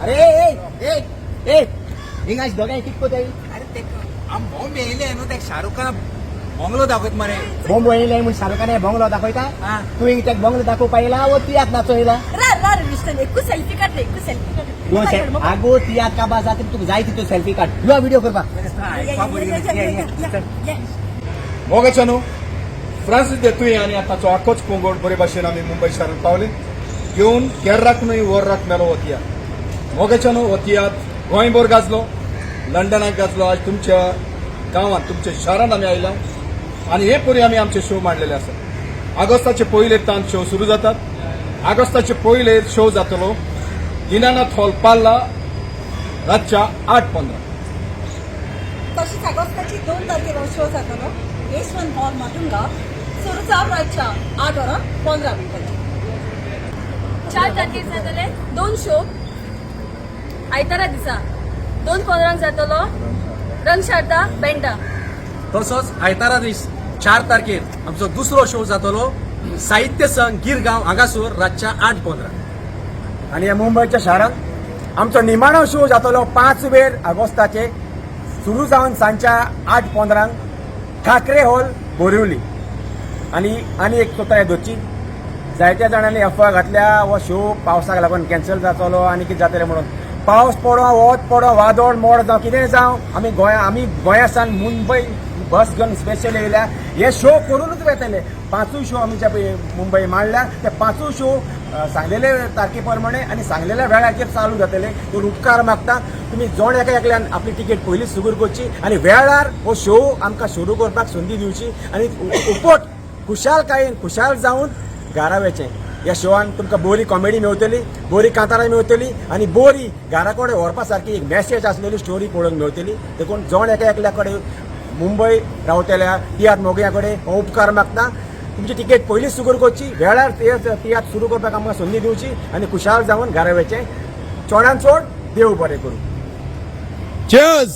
अरे ए ए ए हिंगा दोगांय कित कोताय? अरे ते आम बॉम्ब येयले न्हू, ते शाहरुख खान बंगलो दाखयत मरे. बॉम्ब येयले म्हूण शाहरुख खान बंगलो दाखयता? हा. तूं हिंग तेका बंगलो दाखोवपा येयला वो तियात्र नाचो येयला? रा रा रे मिस्टर, एकूच सेल्फी काडले, एकूच सेल्फी काडले. आगो, तियात्र काबार जाता, तुका जाय तितू सेल्फी काड. यो व्हिडिओ करपाक. आयकपा बरी न्ही. मोगाच्यानो, फ्रांसीस दे तुयें आनी आतांचो आखोच कोंगोड बरे भाशेन आमी मुंबय शारांत पावले. घेवन केर्राक न्हय वर्राक मेलो हो तियात्र. मोगाच्यानो, हो तियात्र गोंयभर गाजलो, लंडनाक गाजलो. आज तुमच्या गांवांत, तुमच्या शारांत आमी आयला आनी हे परी आमी आमचे शो मांडलेले आसात. ऑगस्टाचे पयले तान शो सुरू जातात. ऑगस्टाचे पयले शो जातलो दिनानाथ हॉल, पार्ला, रातच्या 8:15. तशीच ऑगस्टाची 2 तारखेर हो शो जातलो यशवंत हॉल, माटुंगा, सुरू जावन रातच्या 8 वरां 15 मिनटांचेर. 4 तारखेर जातले दोन शो. आयतारा दिसा 2:15 जातलो रंगशारदा, बेंडा. तसोच आयतारा दीस 4 तारखेर आमचो दुसरो शो जातलो साहित्य संघ, गिरगांव हांगासर रातच्या 8:15. आनी ह्या मुंबयच्या शारांत आमचो निमाणो शो जातलो 5 वेर ऑगस्टाचे, सुरू जावन सांजच्या 8:15, ठाकरे हॉल, बोरिवली. आनी आनी एक चोताय दोची, जायत्या जाणांनी अफवा घातल्या हो शो पावसाक लागून कॅन्सल जातलो आनी कितें जातलें म्हणून. पावस पडो, वत पडो, वादळ मोड जावं, कितेंय जावं, आमी गोंया सावन मुंबय बस घेवन स्पेशल येयल्या. हे शो करूनच वेतले. पांचूय शो आमी जे पळय मुंबय मांडल्या ते पांचूय शो सांगलेले तारखे प्रमाणे आनी सांगलेल्या वेळाचेर चालू जातले. पूण उपकार मागता, तुमी जण एका एकल्यान आपली तिकेट पयलींच सुगूर करची आनी वेळार हो शो आमकां सुरू करपाक संदी दिवची आनी उपट खुशालकायेन खुशाल जावन घरा वचें. ह्या शोआन तुमकां बरी कॉमेडी मेवतली, बरी कांतारां मेवतली आनी बरी घरा कडेन व्हरपा सारकी एक मॅसेज आसलेली स्टोरी पळोवंक मेवतली. देखून जण एका एकल्या कडेन, मुंबय रावतल्या तियात्र मोगया कडेन हो उपकार मागता, तुमची तिकेट पयलींच सुगूर करची, वेळार तियात्र सुरू करपाक आमकां संदी दिवची आनी खुशाल जावन घरा वचें. चडान चड देव बरें करूं. चेअर्स.